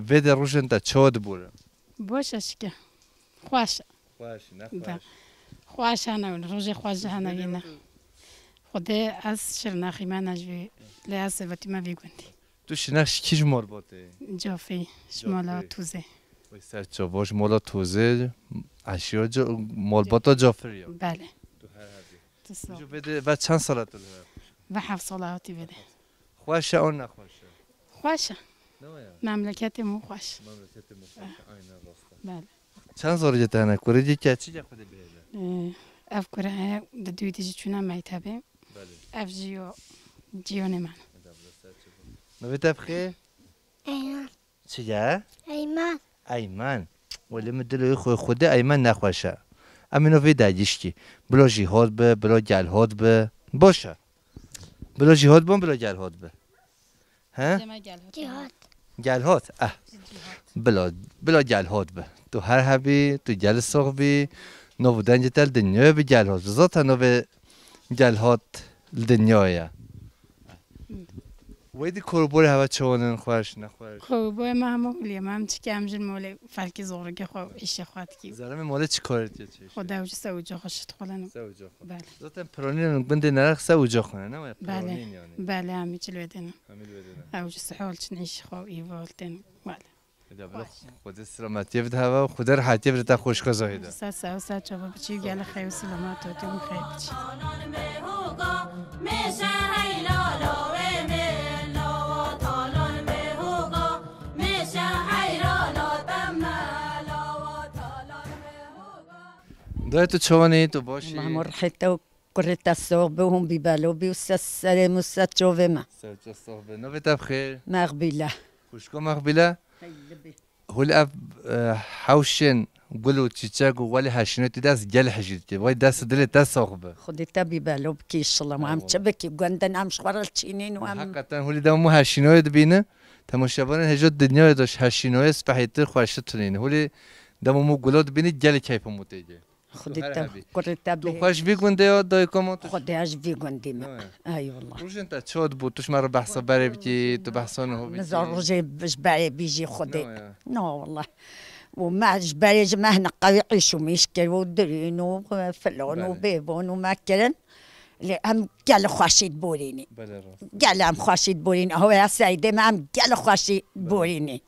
vê de rojên te çawa dibore? Baş e şike. Xweş e. Xweş, ne Da. xweş. Xweş hene win, rojê xweş jî hene Zilê yine. min Xwedê ez şir naxîme ne ji vî, lê ez servetî me vî gundî. Tu şinex ji kî ji malbatê? Cafê, ji mala Cafê. Tûzê. Wê ser çava ji mala Tûzê, eşîra Ca-, malbata Cafir ya. Belê. Tu her hebî. Tu sağ ol. Ji vê de ve çend sala tu li her? Ve heft sala hatî vê de. Xweş e an nexweş e? Xweş e. Ne ya? Memleketê min xweş. Memleketê min xweş e, aynen rast e. Belê. Çend zarokê te hene? Kurê dî keçik e, xwedê bihêle? Ee, ev kure heye, di dû dî jî çûne mektebê. Belê. Ev jî yo ciyonê min. Navê te bi xêr? Eyman. Çi ye? Eyman. Eyman. Welê min dilê xwe xwedê Eyman nexweş e. Em ê navê dagişkî. Bila jî hot bi, bila gel hot bi. Baş e. Bila jî hot bin, bila gel hot bi. He? Cema gel hot. Cihad. Gel hot. Eh. Cihad. Bila, bila gel hot bi. Tu her hebî, tu gel sox bî. Nav û dengê te li dinyayê bi gel hot. Zaten navê gel hot li dinyayê ye. Wey dî koroborê heve çawanên xweş, nexweş? Koroborê me hemû lê me hem çike em jin molê felkî zorgê xwe û îşê xwe dikî. Zeremê molê çi karê diye çêşe? Xwe dew ji se uca xwe şit xwe leno. Se uca xwe. Belê. Zaten piranîn gundê Nerex se uca xwe ne, ne waya Belê. piranîn yani. Belê, em çil vedêne. Em çil vedêne. Ew ji sihol çin îşê xwe û îval tên. Belê. Eda bila Xwedê selametiyê bide heve û Xwedê rehetiyê bide te xwişka Zahîde. Ser sew ser çava biçî û gelek xeyr û selamet û tüm xeyr biçî. Dayê tu çawanî, tu baş î? Kurê te sox be, hûn bî belo bî û ser serê min û ser çavê me. Serçe sox be. Navê te bi xêr? Mexbîle. Xwişko Mexbîle? Hûl ev, e, hewşên gul û çîçek û welê heşînê tu dest gel hejî dikî. Wey dest dilê te sox be. Xwedê te bî belo bikî inşallah. Em Eyvallah. çi bikî? Gundin em ji xwe re çînîn û em Heqeten hûlî dema mû heşînoyê dibîne, temaşevanên hêja dinyayê de ji heşînoyê spehîtir xweştir tunîne. Hûlî dema mû gulo dibîne gelê keyfa mû tê gê. Xwedê Her te, hebî. kurê te Tu bê. xwe ji vî gundê ya dayika ma tu Xwedê ez ji vî gundî me. Ne ya. Eyvallah. Rojên te çawa dibû? Tu ji me re behsa berê bikî, tu behsa niho bikî. Niza rojê ji berê bî jî Xwedê. Ne ya. Na wallah. Û me ji berê ji me hine qewî îş û mîş kir û dirîn û filan û Belê. bêvan û me kirin. Lê em gelê xweşî diborînî. Belê rast. Gelê em xweşî diborînî. Ew ya seydê me em gelê xweşî Belê. diborînî.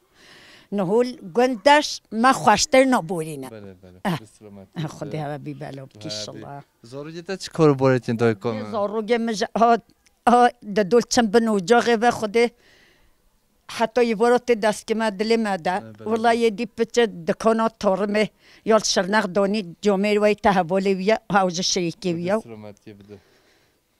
Nihol gund deş me xweştir naborîne. Belê, belê. Eh. Bi selamet. Eh, Xwedê heve bî belo bikî inşallah. Zarokê te çi kar û barê tîn dayika me? Zarokê min ji ha, ha, di dol çim bin ocaxê ve Xwedê heta îvara tê destê me dilê me de. Eh, belê. Wela yê dî piçe dikana tarimê ya li Şirnex danî camêr wey te hevalê wî ye, ha, ew ji şirîkê wî ye. Xwedê selametiyê bide.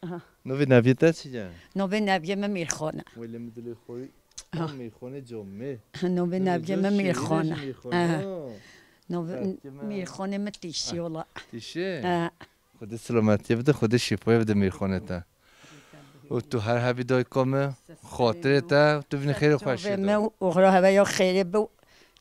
Aha. Navê neviyê te çi ye? Navê neviyê min Mîrxan e. Welê min dilê xwe Aha. Mîrxanê camê. Navê Navê neviyê min camê Mîrxan e. Şirîne jî Mîrxan. Aha. Ha. Navê Belkî me Mîrxanê min tîşî wela. Tîşê? Ha. Xwedê selametiyê bide, Xwedê şîfayê bide Mîrxanê te. Û tu her hebî dayika me, xatirê te, tu vînî xêrê xweşî de. Çavê me û oxira heve ya xêrê bi û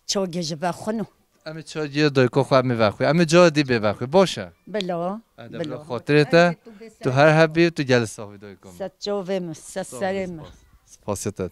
çagê ji vexwin û Em ê çagiya dayika xwe em ê vexwî. Em ê cara dî bê vexwî. Baş e? Bila, Ede bila. bila xatirê te, tu her hebî, tu gelê sax bî dayika min. Ser çavê min, ser Sağ ol, serê min. spas. Spasê te.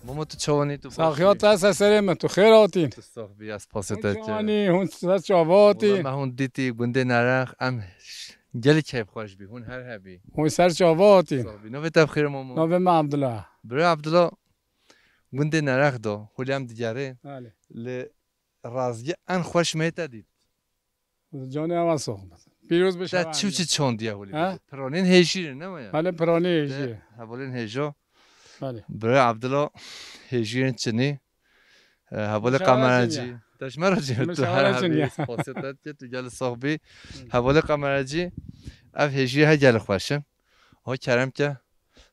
Mama, tu çawanî, tu baş Saxiya î? Te ser serê min, tu xêr hatî. Tu sax bî, ez pasê Hûn te çawanî, hûn ser çava hatî. Wala me hûn dîtî gundê Nerex, em ş-, Gelek keyfxweş bî, hûn her hebî. Hûn ser çava hatîn. Sax bî. Navê te bi xêr mamo. Navê me Abdullah. Birê Abdullah, gundê Nerexdo, hûlê em digerê. Belê. Li razgî en xweş me te dît. Canê ewa sox bit. Pîroz bi Te şevan çi ya. Çi çondiye hûlê Ha? bide? Piranên hêjî ne waya? Belê, piranê Te hêjî. Hevalên hêjo. Belê. Birê Abdullah hêjiyên çinî. E, hevalê Şevan kameracî. Çinî. Te ji me re cî Min tu şevan her çinî hebî ya. Spasiyet te tu gel sox bî. Hı. Hevalê kameracî. Ev hêjiyê he gel xweş in. Ho kerem ke.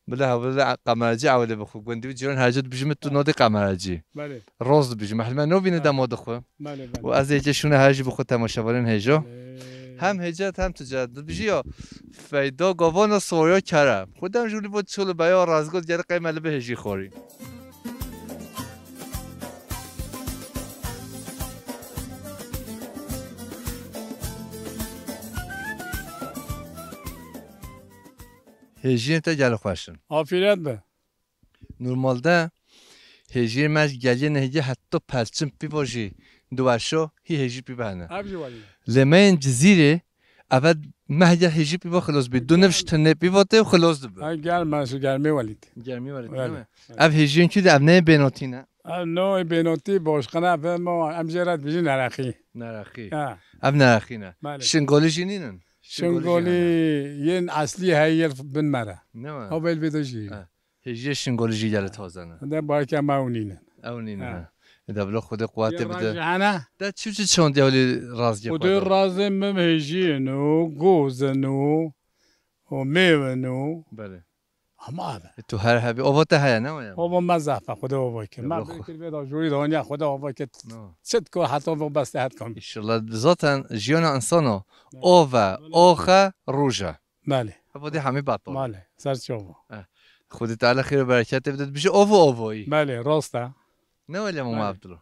Bila hevalê kameracî ewlê bi xwe. Gundî û cîran her cî dibijî min tu nodê kameracî. Belê. Roz dibijî. Mehlime novîne Ha. demo dixwe. Belê, belê. Û ez ê yekê şûne her jî bi xwe temaşevanên hêjo. Belê. Hem hêcet hem ticaret. Dibijî ya feyda gavana soya kere. Xwedem jû li bo çol beya razgot gere qeyme li bi hêjî xorî. Hêjiyên te gelek xweş in. Afîret be. Normalde hêjiyên me ji geliyê nehîgî heta perçin pîva jî di weşo hî hêjî pîva hene. Ev jî welî. Lê me yên Cizîrê eve mehge hêjî pîva xilos bî. Du niv ji tinê pîva tê û xilos dibe. Ha, germ, ez germê welî tê. Germê welî tê, Welî. Değil mi? Ev hêjiyên kî de ev neyê bênotî ne? Ev no bênotî boşqine ev mo em jê re dibijin nerexî. Nerexî. Ha. Ev nerexî ne. Belê. Şingolî jî nînin. Şingolî jî hene. Şingolî yên eslî heye yê bin me re. Ne mi? Ew bel vê de jî. Ha. Hêjiyê Şingolî jî gelê taze ne. De barke me ew nînin. Ew nînin, Ha. ha. Ê de bila Xwedê quwetê Yê bide. rajî hene. De çi çi çondiye holî razgê Xwedê xwe de? Razê min hêjiyên û gozin û, û mêvin û. Belê. Ama abi. E, tu her hebî. Ova te heye ne waya? Ova me zaf e, Xwedê ova kir. Ya Me bro, bê kir vê da jûrî da hanya Xwedê ova kir. No. Çit ko heta ova beste het kam. İnşallah zaten jiyana insano Evet. ova, Öyle. oxe, roja. Belê. Hava de hemî batal. Belê. Ser çava. Eh. Xwedê Teala xêr û bereketê bide. Bije ovo ovoyî. Belê, rast e. Ne wele Mama Belê. Abdullah?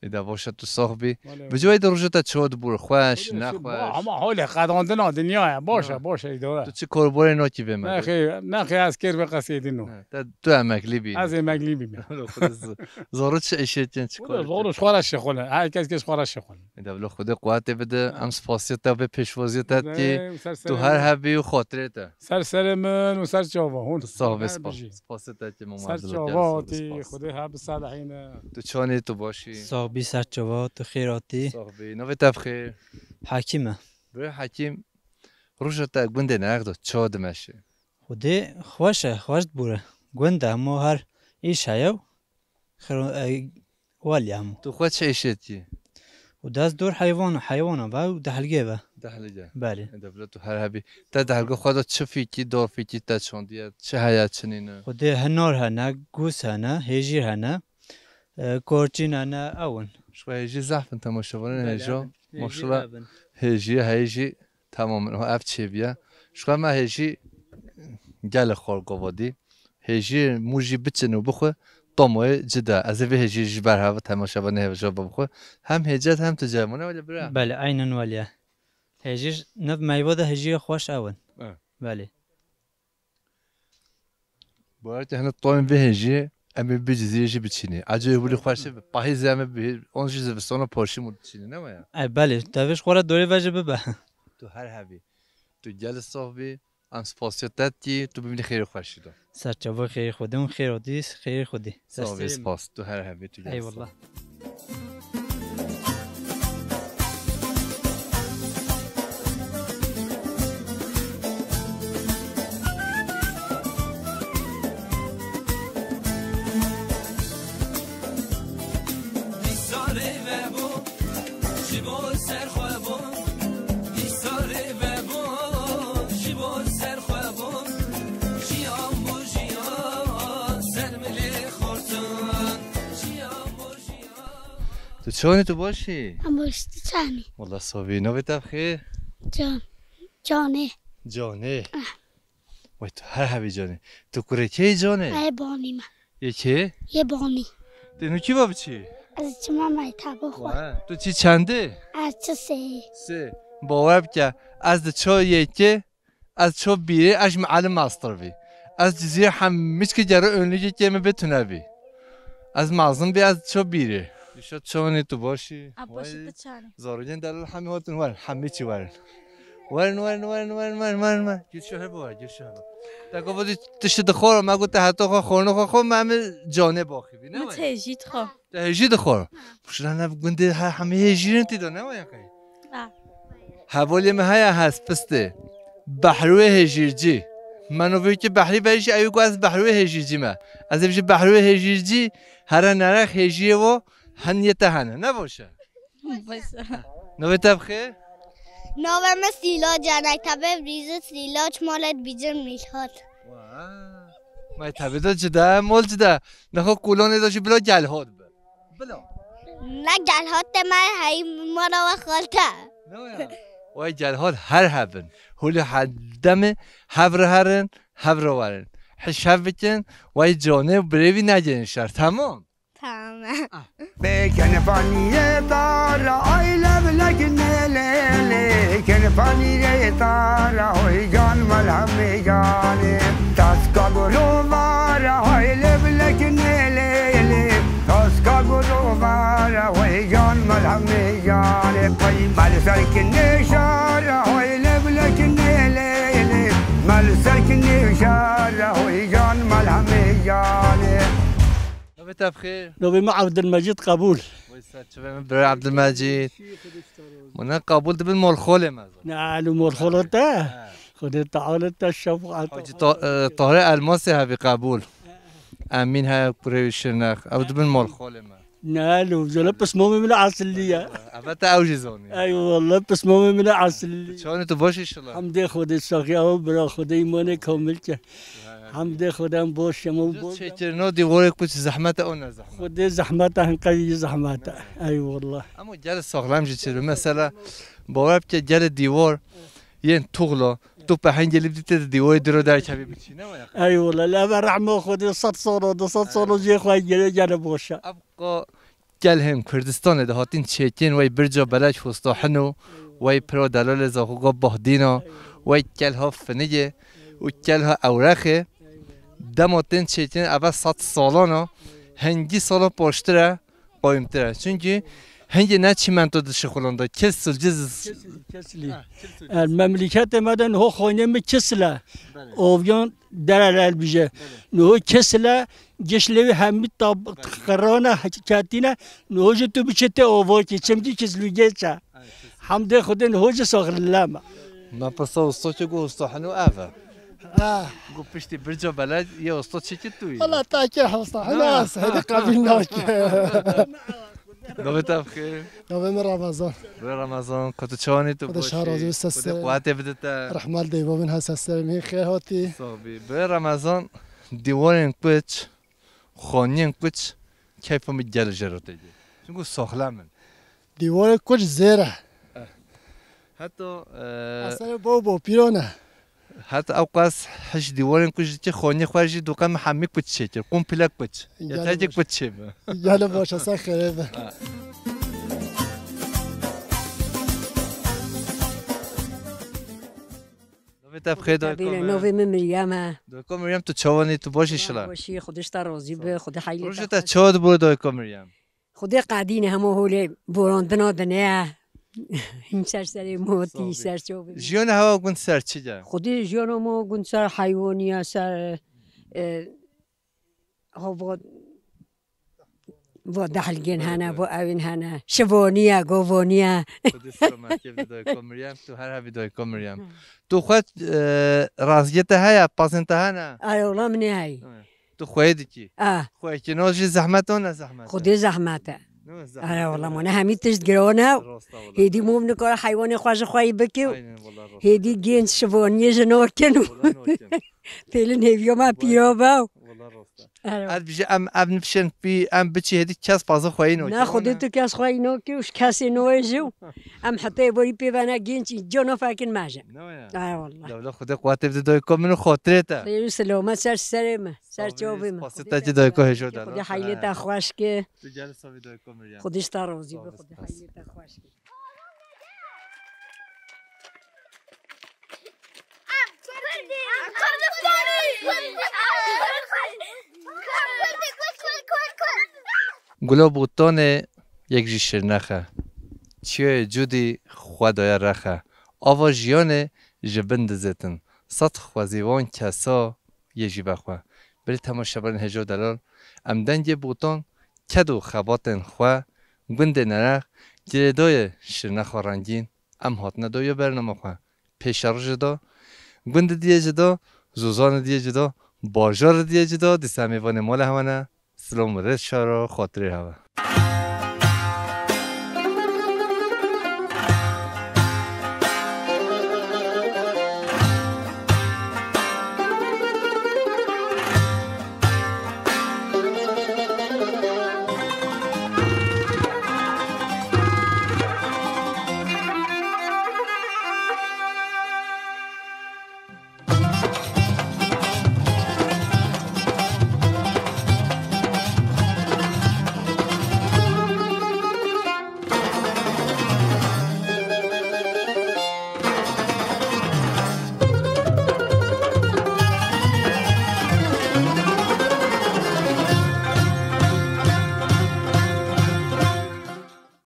Ê de baş e tu sax bî. Belê. Bi civê de roja te çawa dibûr? Xweş, Belê, nexweş? Ama holê qedandina dinya ye. Baş e, Ha. baş e, îdare. Tu çi korborê nakî vê me? Nexê, nexê ez kêr ve qesê dîno. Ha, te, tu emeklî bî. Ez emeklî bîm ya. Xwedê z-, zoro çi eşêtin, çi Xwedê kor zoro etin? Xwara şexole. Her kes kes xwara şexole. Ê de bila Xwedê quwetê bide. Ha. Em spasiya te ve pêşwaziya te Xwedê tî. ser Tu serê her min. hebî û xatirê te. Ser serê min û ser çava hûn. Tu sax bê, Her spas. bijî. Spasê te ki Mama Ser Abdullah, çava gel, sax bê, tî, spas. Xwedê her bi selehîne. Tu çanê tu başî. Sax bî ser çava, tu xêr hatî. Sax bî. Navê te bi xêr? Hekîm e. Bi Hekîm, roja te gundê Nerexdo çawa dimeşe? Xwedê xweş e, xweş dibûre. Gund e, hemû her îş heye û xiro-, e, Welî hemû. Tu xwe çi êşêtî? Û dest dor heywan, heywana ve û dehlgê ve. Dehlgê. Belê. E, de bila tu her hebî. Te dehlgê xwe de çi fîkî, dor fîkî te çandiye? Çi heye, çi nîne? Xwedê hinar hene, gûs hene, hêjîr hene, e, korçîn hene, ew in. Ji xwe hêjî zehf in temaşevanên Belê, hêjo. ev in. Hêjî Maşallah. ev in. Hêjî, heyjî. Tamam, ev çêbiye. Ji xwe me hêjî gelek xwar gava dî. Hêjî mû jî biçin û bixwe, tamoyê cida. Ez ê vê hêjî ji ber hev temaşevanê hêja bixwe. Hem hêcet hem tu cemûne wele bira. Belê, aynen wele. Hêjî nev meyve de hêjî xweş ew in. Evet. Belê. Bu arada hani toyun vê hêjî, em ê bi Cizîrê jî biçînî. Acayê wili xweş e, pahîzê em ê bi, on jî zivistona porşî mû diçînî, ne waya? E, belê, tevî ji xwe re dorê ve jî bibe. Tu her hebî. Tu gel sax bî, em spasiya te dikî, tu bimînî xêrê xweşî de. Serçava xêrê Xwedê û xêr hatî, xêrê Xwedê. Sax bî, Serserê min. spas. Tu her hebî, tu gel sax. Eyvallah. Îsarê vebo, ji bo ser xwe bo. Îsarê vebo, ji bo ser xwe bo. Jiyan bo jiyan, ser milê xortan. Jiyan bo jiyan. Tu çawanî, tu baş î? Em baş, tu çawanî? Wela sax bî. Navê te bi xêr? Can. Canê. Canê. Ah. Wey, tu her hebî Canê. Tu kurê kê yî Canê? Ê banî me. Yê kê? Yê banî. Tê nû kî va biçî? Ez çima mektebo xwe. Wey, tu çî çendê? Ez çi sê. Sê. Bawer bike, ez di ço yekê, ez ço bîrê, ez ji mialim master bî. Ez Cizîrê hemî çikê gero önlügê kê min bê tune bî. Ez mezin bî, ez ço bîrê. Dişa çawanî, tu baş î? A, baş î, Wey. Tu çawanî? Zarokên delal hemî hatin werin, hemî çî werin. Werin, werin, werin, werin, werin, werin, werin. Gülşah hep var, Gülşah hep. Te got, "Tiştî dixwar, me got, te heta xwe xorna xwe xwe, me em ê canê baxî bî." Ne Min werin? Tê jî dixwar. Te hejî dixwar. Şira ne gundê he hemî hêjîrin tî de, ne werin qey? Ha. Hevalê me heye hespistê. Behrûyê hêjîrcî. Meno vê ki behrî vejî, ew got ez behrûyê hêjîrcî me. Ez ê bijî behrûyê hêjîrcî, here nerex hêjîyê wo, hen yê te hene. Ne boş e. Navê te bi xêr? Navê min Sîlac e, mektebê dibîzim Sîlac, malê dibîzim Mîlhat. Wa. Mektebê de cida, mol cida. Nexwe kolonê de jî bila Gelhat bi. Bila. Ne Gelhat te me hey mala we xalte. Ne ya? Way Gelhat her hebin. Hûlî her demê hev re herin, hev re werin. Hiş hev bikin, way canê û birêvî negêrin şer. Tamam. Tamam. Bê kenfaniyê dara ay levlek nêlêlê, kenfaniyê dara hoy can melhemê canê. Taska gurovara ay levlek nêlêlê, taska gurovara hoy can melhemê canê. Ay mal serkinê şara hoy levlek nêlêlê, mal serkinê şara hoy can melhemê canê. Navê te bi xêr? Navê min Abdulmecîd Qebûl. Wê ser çi be min birê Abdulmecîd. Min ne Qebûl dibin molxolê me. Ne alo molxolê te. He. Xwedê teala te şefqet. Hacî Ta-, e, Tahirê Elmasê hebî Qebûl. Emîn heye kurê wî Şirnex. Ew dibin molxolê me. Ne alo, jele pismamê min esillî ye. Eve te ew jî zanî. Ey wallah, pismamê min esillî. Çawanî tu baş inşallah? Hemdê Xwedê saxî ew bira Xwedê îmanê kamil ke. Hemdê Xwedê em baş em û Cid bol. Çêkirina dîwarê kuç zehmet e, o ne zehmet? Xwedê zehmet e, hinqe yî zehmet e. Ey wallah. Ama gel saxlem jî çêdibî. Mesela, bawer bike gelê dîwar yên tuxla, tu pehengê lî bidî tê dîwarê diro derkevî biçî, ne waya? Ey wallah, lê eve rehma Xwedê sed sal o, du sed sal o jê xwe gere gere baş e. Ev qa Gel hên Kurdistanê de hatin çêkên wey Birca Belek Hustahino, wey pira delalê Zaxoga Bahdîna, wey kelha Finigê û kelha Ewrexê. Dema tên çêkên eve sed salana, hingî sala paştir e, qayimtir e. Çunkî hingê ne çîmento dişixulanda, kil sulciz. Kesilî. Memleketê me de niho xaynê min kisil e. Belê. Oviyan Derel elbije. Belê. Niho kesile geç lewî hemî tab-, qirana ketîne. Niho ji tu biçe te ovakî. Çimkî kes lû geç e. Ay, kes. Hemdê Xwedê niho ji saxlilema. Me pirsa usta ki got usta heno ev e. Ah. Got piştî Birca Beled yê usta çekit tu yî. Valla ta ki usta heno. Ha, ez hedi ha, qebîl ha, nake. Ha. Navê te bixêr. Navê min Ramazan. Bi Ramazan, ku tu çawanî tu Xwedê şer razî be, Xwedê quwetê bide te. Rehmal deyva min hese serê min, xêr hatî. Sax bî. Bi Ramazan, dîwarên kuç, xaniyên kuç, keyfa min gel jê re tê. Çunku saxlem in. Dîwarê kuç zêr e. Eh. Heta, eh, eserê bo bo pîran e. Heta ew qas hiş dîwarên ku ji ti xonî xwe jî du qem hemî kuç çêkir. Komple kuç. Ya gel tevî baş. Kuç çêbe. Gel baş, sen xêrê be. Ha. Navê te bixêr dayko me. Navê min Meryem e. Dayko Meryem, tu çawanî, tu baş î şila? Başî, Xwedê ji te razî be, Xwedê heylê te. Rojê te çawa dibû dayko Meryem? Xwedê qedîne hema holê borandina dinê ye. Hîn ser serê motî, ser çavê. Jiyana hewa gund ser çi ye? Xwedê jiyana ma gund ser heywanî ye, ser, e, hava, va dehlgên hene, va ewên hene. Şivanî ye, gavanî ye. Xwedê selamet kê bide dayko Meryem, tu her hebî dayko Meryem. Hı. Tu xwe, e, razgê te heye, pazên te hene? Ay, ola min ê heyî. Hı. Tu xweyê dikî. Ah. Xweyekî no jî zehmet o, ne zehmet e? Xwedê zehmet e. Ne zehmet e. Are wala, mane hemî tişt giran e. Rast e wala. Hêdî mom nikare heywanê xwe ji xweyî bike. Aynen wala, rast e. Hêdî genç şivaniyê ji nakin û. Wala nakin. Pêlin hêviya me pîra be. Wala rast e. Are. Ez bijî em, em nifşên pî, em biçî hêdî kes paza xweyî nake. Ne, Xwedê tu kes xweyî nake û ji kesê noyê jî. Em heta êvarî pê ve ne genç, î cana fekin me jî. Ne ya? Are wala. Lewla Xwedê quwetê bide dayko min û xatirê te. Xêr û selamet ser serê me. Ser çavê me. Spasî te ki dayko hêjo dela. Xwedê heylê te xweş ke. Tu gel savî dayko Meryem. Xwedê ji te razî be, Xwedê heylê te xweş ke. Gula Botanê yek jî Şirnex e. Çiyayê Cûdî xwe daye rex e. ava jiyanê ji bin dizêtin. Sed xwezî wan kesa yê jî vexwe. Belê temaşevanên hêja û delal, em dengê botan, ked û xebatên xwe, gundê Nerex, girêdayê şirnexa rengîn, em hatine dawiya bernama xwe. Pêşeroj jî da, gundê diyê jî da, zozanê diyê jî da, bajarê diyê jî da, dîsa em ê vanê mala hewe ne, silav û rêz şara xatirê hewe.